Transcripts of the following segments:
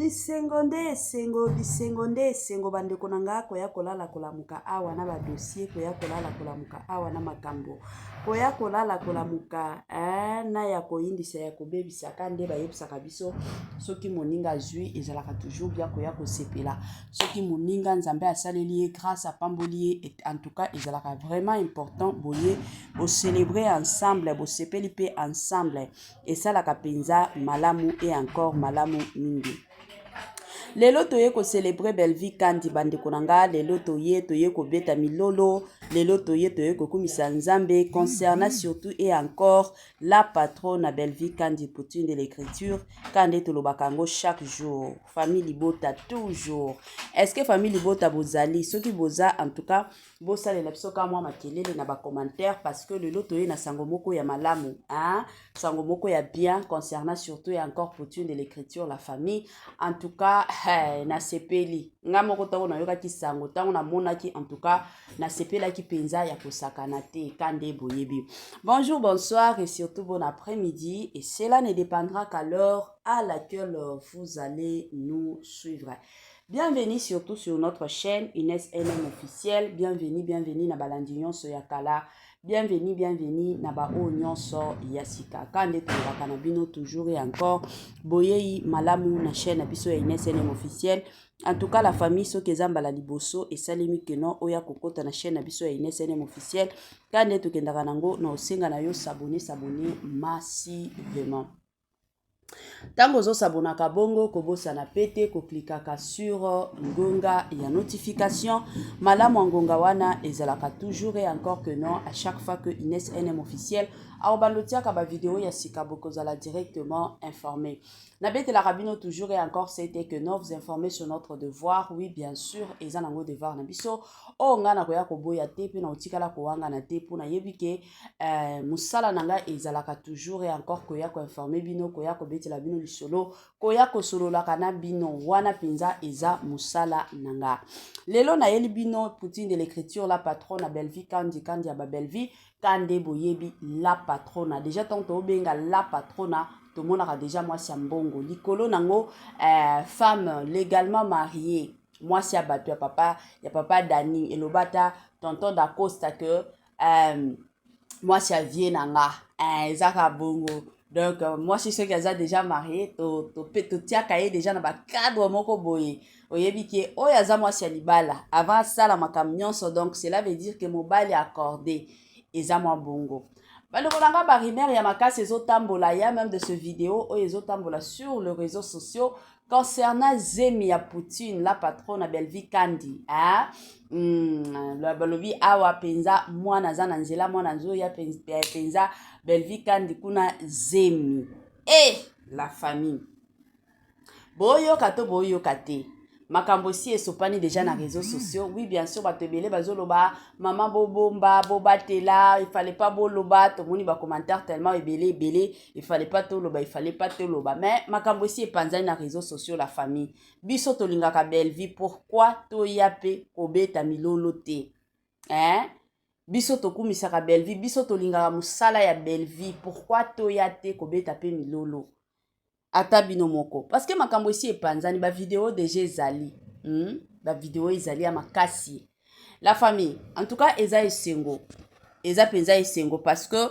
Bisengo nde esengo, bisengo nde esengo bandeko na nga, koya kolala kolamuka awa na ba dossier, koya kolala kolamuka awa na makambo, koya kolala kolamuka eh, na ya koyindisa ya kobebisa ka nde bayebisaka biso soki moninga azwi ezalaka toujours bien koya kosepela soki moninga Nzambe asaleli ye grâce apamboli ye, en tout cas ezalaka vraiment important boye bocelebre ensemble, bosepeli mpe ensemble. Esalaka penza malamu et encore malamu mingi. Lelo toye ko celebrer Bellevue Kandi bandeko na nga, lelo toye toye kobeta milolo, lelo toye toye kokumisa Nzambe concernant surtout et encore la patronne Bellevue Kandi Poutine de l'écriture, kande tolobaka yango chaque jour, famille libota toujours. Est-ce que famille libota bozali? Soki boza en tout cas bosalela biso ka mwa makelele na ba commentaire parce que lelo toye na sango moko ya malamu, hein? Sango moko ya bien concernant surtout et encore Poutine de l'écriture, la famille. En tout cas, hey, nasepeli nga moko ntango nayokaki sango, ntango namonaki, en tout cas nasepelaki mpenza ya kosakana te kande boyebi. Bonjour, bonsoir et surtout bon après-midi, et cela ne dépendra qu'à l'heure à laquelle vous allez nous suivre. Bienvenue surtout sur notre chaîne Inès NM officiel. Bienvenue, bienvenue na balandi nyonso ya kala. Bienvenue, bienvenue na ba oyo nyonso ya sika. Kande tolobaka na bino toujours et encore boyei malamu na chaîne na biso ya Inès NM officiel. En tout cas la famille, soki eza mbala liboso esalemi keno oya kokota na chaîne na biso ya Inès NM officiel. Kande tokendaka nango na osenga na yo s'abonner, s'abonner massivement. Ntango ozosabonaka bongo, kobosana pe te koklikaka sur ngonga ya notification. Malamu ya ngonga wana ezalaka toujours et encore que non, à chaque fois que Inès NM officiel akobanda otiaka bavideo ya sika, bokozala directement informé. Nabetelaka bino toujours et encore c'était que non, vous informer sur notre devoir. Oui, bien sûr, eza nango devoir na biso oyo ngai nakoya koboya te mpe na kotikala kowangana te, mpo nayebi ke mosala na ngai ezalaka toujours et encore koya koinforme bino, koya kobetela bino lisolo, koya kosololaka na bino. Wana mpenza eza mosala na nga. Lelo nayeli bino Poutine de l'écriture, la patronne na Bellevue Kandi, Kandi ya babellevue Kande boyebi la patrona déjà. Ntango tobenga la patrona, tomonaka déjà mwasi ya mbongo likolo nango, femme légalement mariée, mwasi ya bato ya papa Dani. Eloba ata tonton Dacosta que mwasi ya vie na nga, ezaka bongo. Donc mwasi soki aza déjà marié, totiaka ye déjà na bacadre moko boye. Oyebi ke oyo aza mwasi ya libala avant asala makambo nyonso, donc cela veut dire ke mobali accordé eza mwa bongo. Bandeko na nga, barumeur ya makasi ezotambola ya même de ce vidéo oyo ezotambola sur le réseaux sociaux concernant zemi ya Poutine, la patronne Bellevue Kandi, hein? Balobi awa mpenza mwana aza na nzela, mwana azoya mpenza Bellevue Kandi kuna zemi. E la famille, boyoka to boyoka te, makambo esi esopani déjà na réseaux sociaux. Oui, bien sûr, bato ebele bazoloba mama bobomba, bobatela, il fallait pas boloba. Tomoni bacommentaire tellement ebele ebele, il fallait pas toloba, il fallait pas toloba, mais makambo esi epanzani na réseaux sociaux. La famille, biso tolingaka Bellevue, pourquoi toya mpe kobeta milolo te, hein? Biso tokumisaka Bellevue, biso tolingaka mosala ya Bellevue, pourquoi toya te kobeta mpe milolo ata bino moko? Parce que makambo esi epanzani, bavideo déjà ezali, Bavideo ezali ya makasi. La famille, en tout cas eza esengo, eza mpenza esengo, parce que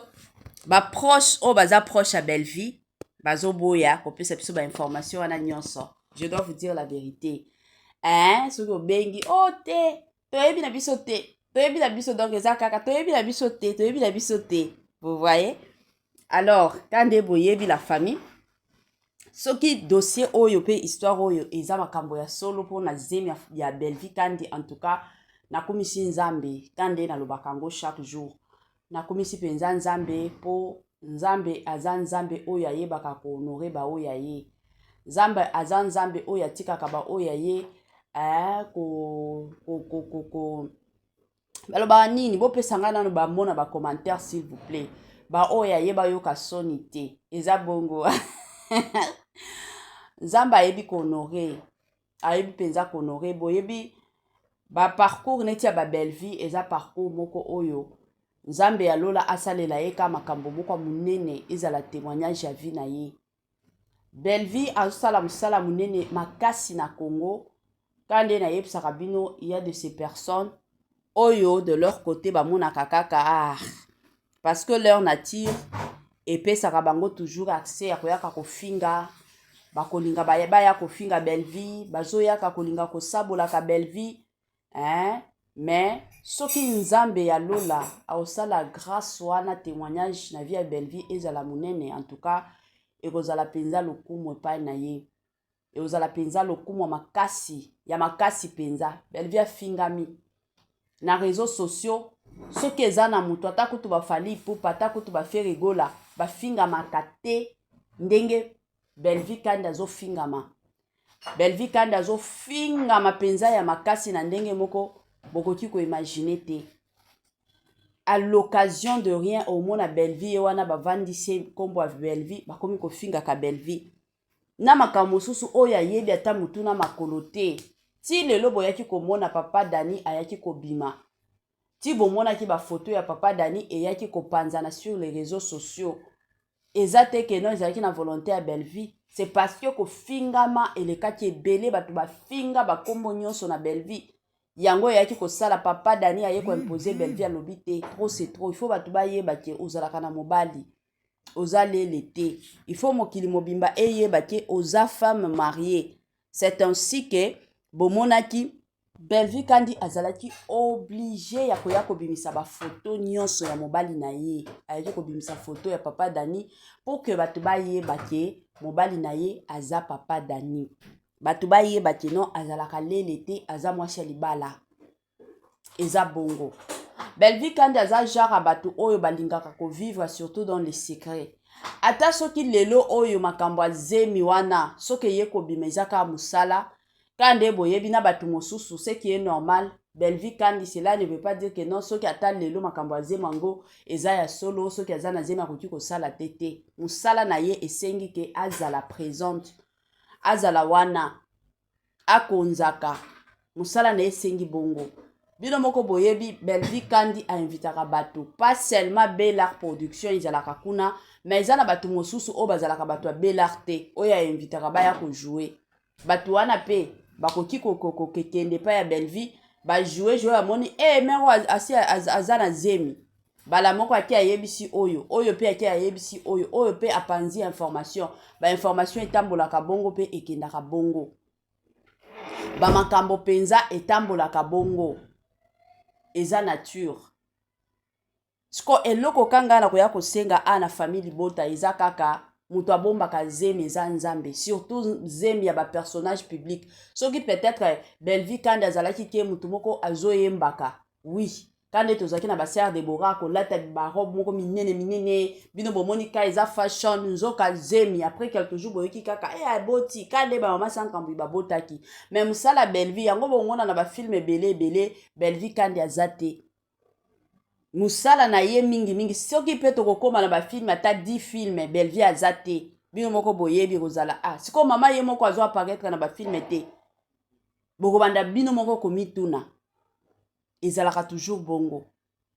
baproche oyo baza proche ya Bellevue bazoboya kopesa biso bainformation wana nyonso. Je dois vous dire la vérité, hein? Soki obengi o oh, te, toyebi na biso te, toyebi na biso, donc eza kaka toyebi na biso te, toyebi na biso te. Vous voyez alors, ka nde boyebi la famille, soki dossier oyo mpe histoire oyo eza makambo ya solo mpona zemi ya Bellevue Kandi, en tout cas nakumisi Nzambe. Ka nde nalobaka yango chaque jour, nakumisi mpenza Nzambe, mpo Nzambe aza Nzambe oyo ayebaka kohonorer baoyo ya ye. Nzambe aza Nzambe oyo atikaka baoyo ya ye ko, ko, ko, ko, ko. Balobaka nini? Bopesa ngai nano bamona bacommentaire, s'il vous plaît. Baoyo aye bayoka soni te, eza bongo. Nzambe ayebi kohonorer, ayebi mpenza kohonorer. Boyebi baparcours neti ya babellevue, eza parcours moko oyo Nzambe ya lola asalela ye ka makambo moko ya monene, ezala témoignage ya vie na ye. Bellevue azosala mosala monene makasi na Congo. Ka nde nayebisaka bino, il y a de ces personnes oyo de leur côté bamonaka kaka, ah, parce que leur nature epesaka bango toujours accès ya koyaka kofinga. Bakolinga baya kofinga Bellevue, bazoyaka kolinga kosabolaka Bellevue, hein? Mais soki Nzambe ya lola aosala grâce wana, témoignage na vie ya Bellevue ezala monene, en tout cas ekozala mpenza lokumu epai na ye, ekozala mpenza lokumu ya makasi, ya makasi mpenza. Bellevue afingami na réseaux sociaux. Soki eza na moto, ata kutu baFally Ipupa, ata kutu baFerre Gola, bafingamaka te ndenge Bellevue Kandi azofingama. Bellevue Kandi azofingama mpenza ya makasi na ndenge moko bokoki koimaginer te. À l'occasion de rien, omona Bellevue ye wana, bavandisi nkombo ya Bellevue, bakomi kofingaka Bellevue na makambo mosusu oyo ayebi ata motu na makolo te. Ti lelo boyaki komona papa Dani ayaki kobima, ti bomonaki bafoto ya papa Dani eyaki kopanzana sur les réseaux sociaux, eza te ke non, ezalaki na volonté ya Bellevue. C'est parce que kofingama elekaki ebele, bato bafinga bakombo nyonso na Bellevue. Yango eyaki kosala papa Dani aye koimposer Bellevue. Alobi te, trop c'est trop, il faut bato bayeba ke ozalaka na mobali, oza lele te. Il faut mokili mobimba eyeba ke oza femme mariée. C'est ainsi ke bomonaki Bellevue Kandi azalaki obligé ya koya kobimisa bafoto nyonso ya mobali na ye. Ayaki kobimisa foto ya papa Dani mpo ke bato bayeba ke mobali na ye aza papa Dani, bato bayeba ke non, azalaka lele te, aza mwasi ya libala. Eza bongo. Bellevue Kandi aza genre ya bato oyo balingaka kovivre surtout dans le secret. Ata soki lelo oyo makambo azemi wana, soki eye kobima, eza kaka mosala kaka nde boyebi na bato mosusu, ce qui est normal. Bellevue Kandi, cela ne veut pas dire que non, soki ata lelo makambo azemi yango eza ya solo, soki aza na zemi akoki kosala te. Te, mosala na ye esengi ke azala présente, azala wana, akonzaka mosala na ye esengi bongo. Bino moko boyebi, Bellevue Kandi ainvitaka bato, pas seulement Belart Production ezalaka kuna, mais eza na bato mosusu oyo bazalaka bato ya Belart te, oyo ainvitaka baya kojouer. Bato wana mpe bakoki kokende epai ya Bellevue, bajouer joue, amoni e mare oyo asi aza na zemi. Bala moko ake ayebisi oyo, oyo mpe ake ayebisi oyo, oyo mpe apanzi information. Bainformation etambolaka bongo mpe ekendaka bongo, bamakambo mpenza etambolaka bongo, eza nature. Siko eloko ka ngai na koya kosenga a na famille libota eza kaka moto abombaka zemi eza Nzambe, surtout zemi ya bapersonnage public. Soki peut-être Bellevue Kandi azalaki ke motu moko azoyembaka, oui, ka nde tozalaki na basœur Debora kolata barobe moko minene minene, bino bomoni ka eza fashion, nzoka zemi. Après quelques jours boyoki kaka e aboti, ka nde bamama Sankambi babotaki. Mais mosala Bellevue yango bomona na bafilm ebele ebele, Bellevue Kandi aza te, mosala na ye mingimingi. Soki mpe tokokóma na bafilm, ata 10 film Bellevue aza te, bino moko boyebi kozala. Ah, sikoyo mama ye moko azo apparaître na bafilm te, bokobanda bino moko komituna. Ezalaka toujours bongo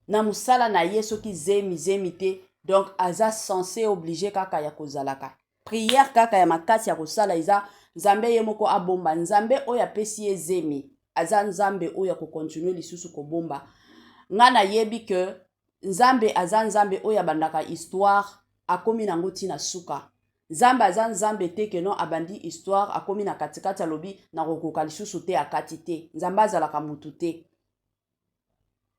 na mosala na ye. Soki zemi, zemi te, donc aza censé, obligé kaka ya kozalaka. Prière kaka ya makasi ya kosala eza Nzambe ye moko abomba. Nzambe oyo apesi ye zemi aza Nzambe oyo akocontinuer lisusu kobomba. Nga nayebi ke Nzambe aza Nzambe oyo abandaka histoire, akomi nango ntina suka. Nzambe aza Nzambe te ke non, abandi histoire, akomi na katikati, alobi nakokoka lisusu te, akati te. Nzambe azalaka mutu te.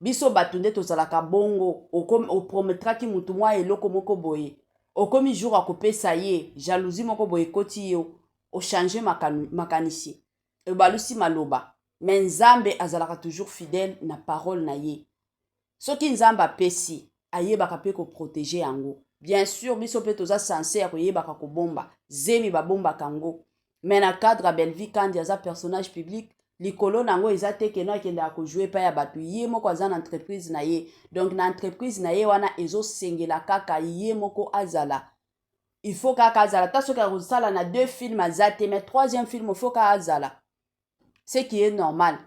Biso bato nde tozalaka bongo. Opromettraki mutu mwa eloko moko boye, okomi jour akopesa ye, jalousie moko boye ekoti yo, ochanger makanisi, ebalusi maloba. Mais Nzambe azalaka toujours fidèle na parole na ye. Soki Nzambe apesi, ayebaka mpe koprotéger yango. Bien sûr, biso mpe toza censé ya koyebaka kobomba zemi, babombaka yango. Mais na cadre ya Bellevue Kandi, aza personnage public, likolo na yango eza te ke non, akendaka kojouer epai ya bato. Ye moko aza na entreprise na ye, donc na entreprise na ye wana ezosengela kaka ye moko azala. Il faut kaka azala. Ata soki akosala na deux film aza te, mais troisième film il faut kaka azala, ce qui est normal.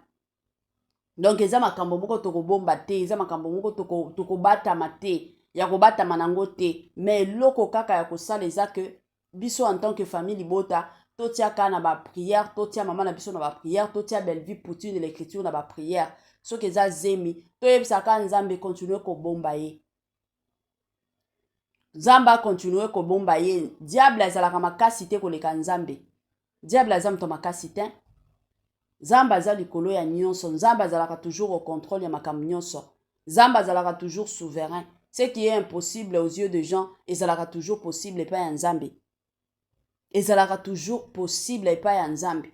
Donc eza makambo moko tokobomba te, eza makambo moko tokobatama te, ya kobatama nango te. Mais eloko kaka ya kosala eza ke Biso en tant que famille libota, totia kaka na baprière, totia mama na biso na baprière, totia Bellevue Poutine l'écriture na baprière. Soki eza zemi, toyebisaka Nzambe continue kobomba ye, Nzambe akontinue kobomba ye. Diable azalaka makasi te koleka Nzambe. Diable aza moto makasi te. Nzambe aza likolo ya nyonso. Nzambe azalaka toujours au contrôle ya makambo nyonso. Nzambe azalaka toujours souverain. Ce qui est impossible aux yeux de gens ezalaka toujours possible epai ya Nzambe, ezalaka toujours possible epai ya Nzambe.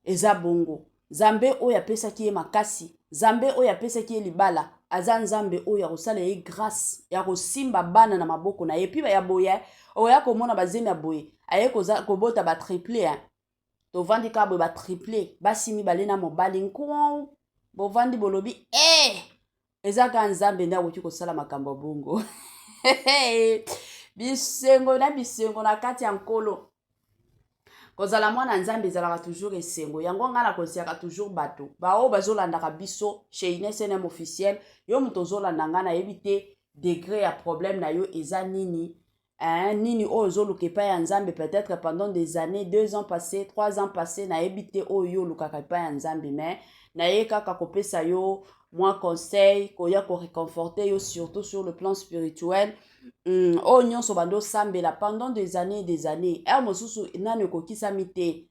Eza bongo. Nzambe oyo apesaki ye makasi, Nzambe oyo apesaki ye libala, aza Nzambe oyo akosala ye grâce ya kosimba bana na maboko na ye. Mpi ya boye, oya komona bazemi ya boye, aye kobota batriplé. Tovandi kaka boye, batriplé, basi mibale na mobali nkuau. Bovandi, bolobi e eza kaka Nzambe nde akoki kosala makambo ya bongo. Bisengo na bisengo na kati ya Nkolo. Kozala mwana Nzambe ezalaka toujours esengo. Yango ngai nakosiaka toujours bato baoyo bazolandaka biso chez Ines NM officiel. Yo moto ozolanda ngai, nayebi te degré ya problème na yo eza nini, hein, nini oyo ozoluka epai ya Nzambe. Peut-être pendant des années, 2 ans passé, 3 ans passé, nayebi te oyo yo olukaka epai ya Nzambe, mais naye kaka kopesa yo mwa conseil, koya koréconforter yo, surtout sur le plan spirituel. Oyo nyonso bando osambela pendant des années et des années, heure mosusu nano ekokisami te,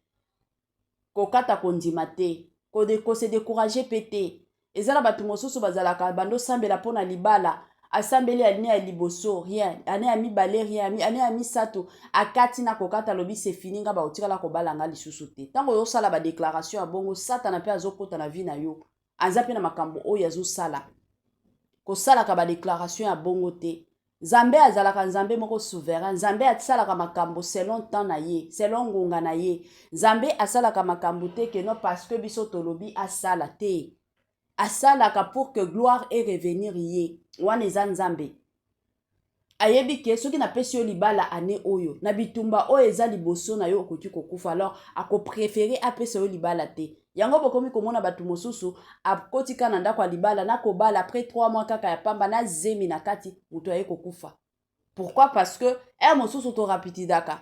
kokata kondima te, kose décourager mpe te. Eza na bato mosusu bazalaka bando osambela mpona libala, asambeli année ya liboso, rien, année ya mibale, rien, année ya misato, akati na kokata, alobi c'est fini, nga baotikala kobala nga lisusu te. Ntango ozosala badéclaration ya bongo, Satana mpe azokota na vie na yo, aza mpe na makambo oyo azosala. Kosalaka badéclaration ya bongo te. Nzambe azalaka Nzambe moko souverain. Nzambe asalaka makambo selon temps na ye, selon ngonga na ye. Nzambe asalaka makambo te que non, parce que biso tolobi asala te. Asalaka pour que gloire erevenir ye. Wana eza Nzambe ayebi ke soki napesi yo libala année oyo, na bitumba oyo eza liboso na yo, okoki kokufa. Alors akopréférer apesa yo libala te. Yango bokomi komona bato mosusu akoti kaka na ndako ya libala na kobala, après 3 mois kaka ya pamba, na zemi na kati, moto aye kokufa. Pourquoi? Parce que heure mosusu torapididaka,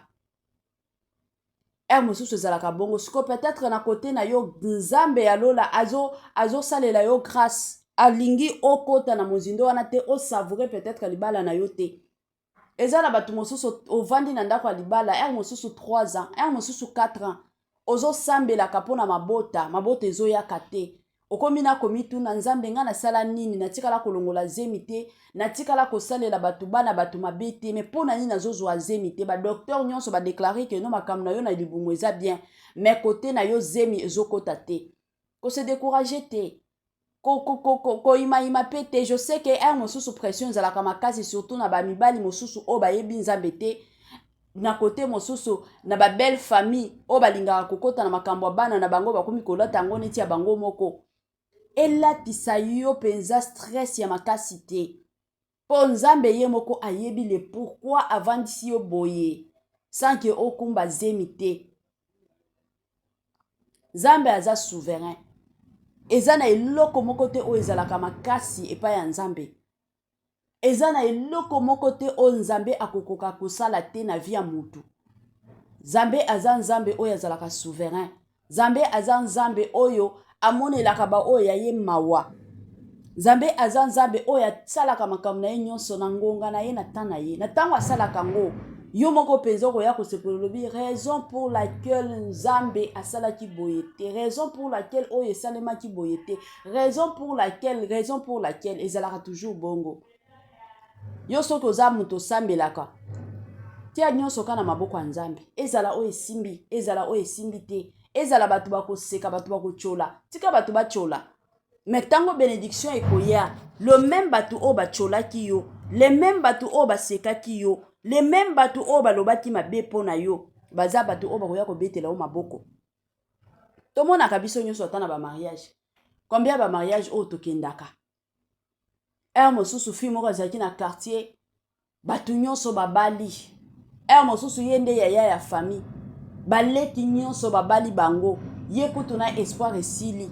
heure mosusu ezalaka bongo. Sikoyo peut-être na kote na yo, Nzambe ya lola azosalela azo yo grâce, alingi okota na mozindo wana te, osavourer peut-être libala na yo te. Eza na bato mosusu ovandi na ndako ya libala heure mosusu 3 ans, heure mosusu 4 ans, ozosambelaka mpo na mabota, mabota ezoyaka te. Okomi na komituna: Nzambe, ngai nasala nini? Natikala kolongola zemi te, natikala kosalela bato bana bato mabe te, mais mpo na nini nazozwa zemi te? Badocteur nyonso badéclarer que non, makambo na yo na libumu eza bien, mais kote na yo zemi ezokɔta te. Kose décourager te, koyimayima mpe te. Je sais que heure mosusu pression ezalaka makasi, surtout na bamibali mosusu oyo bayebi Nzambe te, na kote mosusu na babelle famille oyo balingaka kokɔta na makambo ya bana na bango, bakomi kolata yango neti ya bango moko. Elatisa yo mpenza stress ya makasi te, mpo Nzambe ye moko ayebi le pourquoi avandisi yo boye sans que okumba zemi te. Nzambe aza souverain. Eza na eloko moko te oyo ezalaka makasi epai ya Nzambe. Eza na eloko moko te oyo Nzambe akokoka kosala te na vie ya mutu. Nzambe aza Nzambe oyo azalaka souverain. Nzambe aza Nzambe oyo amonelaka baoyo ya ye mawa. Nzambe aza Nzambe oyo asalaka makambo na ye nyonso na ngonga na ye, na temps na ye, na ntango asalaka yango. Yo moko mpenza okoya kosepela, olobi raison pour laquelle Nzambe asalaki boye te, raison pour laquelle oyo esalemaki boye te, raison pour laquelle, raison pour laquelle. Ezalaka toujours bongo. Yo soki oza moto osambelaka, tia nyonso kaka na maboko ya Nzambe. Ezala oyo esimbi, ezala oyo esimbi te, ezala bato bakoseka, bato bakotyola, tika bato batyola. Mais ntango bénédiction ekoya, le même bato oyo batyolaki yo, le même bato oyo basekaki yo, le même bato oyo balobaki mabe mpo na yo, baza bato oyo bakoya kobetela yo maboko. Tomonaka biso nyonso, ata na bamariage, combien bamariage oyo tokendaka, heure mosusu fille moko azalaki na quartier, bato nyonso babali, heure mosusu ye nde yaya ya famille, baleki nyonso babali bango, ye kutu na espoir esili,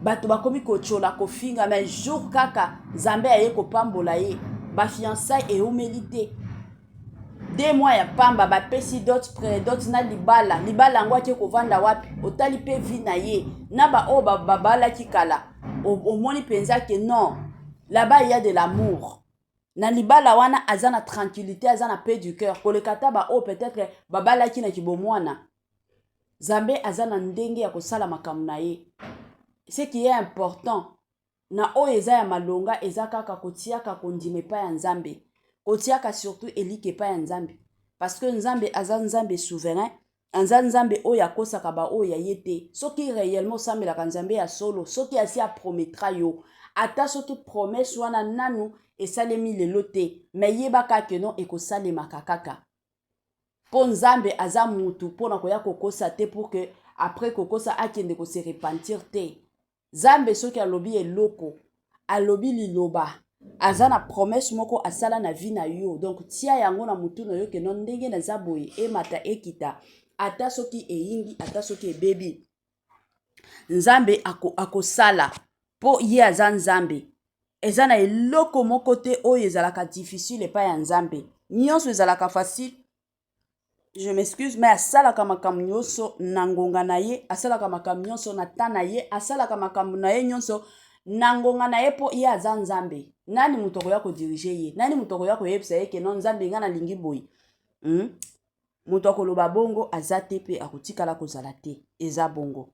bato bakomi kotyola, kofinga. Mais jour kaka Nzambe aye kopambola ye, bafiançailles eumeli te. 2 mois ya pamba, bapesi dot, pré-dot na libala. Libala yango ake kovanda wapi? Otali mpe vie na ye na baoyo babalaki kala, omoni mpenza ke non, là-bas il y a de l'amour. Na libala wana aza na tranquillité, aza na paix du cœur koleka ata baoyo peut-être babalaki na kibomwana. Nzambe aza na ndenge ya kosala makambo na ye. Ce qui est important na oyo eza ya malonga eza kaka kotiaka kondima epai ya Nzambe, kotiaka surtout elike epai ya Nzambe, parce que Nzambe aza Nzambe souverain, aza Nzambe oyo akosaka baoyo ya ye te. Soki réellement osambelaka Nzambe ya solo, soki asi apromettra yo, ata soki promesse wana nanu esalemi lelo te, me yebaka ke non, ekosalemaka kaka, mpo Nzambe aza mutu mpona koya kokosa te, pour que après kokosa akende kose repentir te. Nzambe soki alobi eloko, alobi liloba, aza na promesse moko asala na vie na yo. Donc tia yango na mutu na yo ke non, ndenge naza boye, emata ekita, ata soki eyingi, ata soki ebebi, Nzambe akosala ako, mpo ye aza Nzambe. Eza na eloko moko te oyo ezalaka difficile epai ya Nzambe, nyonso ezalaka facile. Je m'excuse, mais asalaka makambo nyonso na ngonga na ye, asalaka makambo nyonso na temps na ye, asalaka makambo na ye nyonso na ngonga na ye, mpo ye aza Nzambe. Nani moto akoya kodiriger ye? Nani moto akoya koyebisa ye ke non, Nzambe, ngai nalingi boye? Moto akoloba bongo aza te, mpe akotikala kozala te. Eza bongo.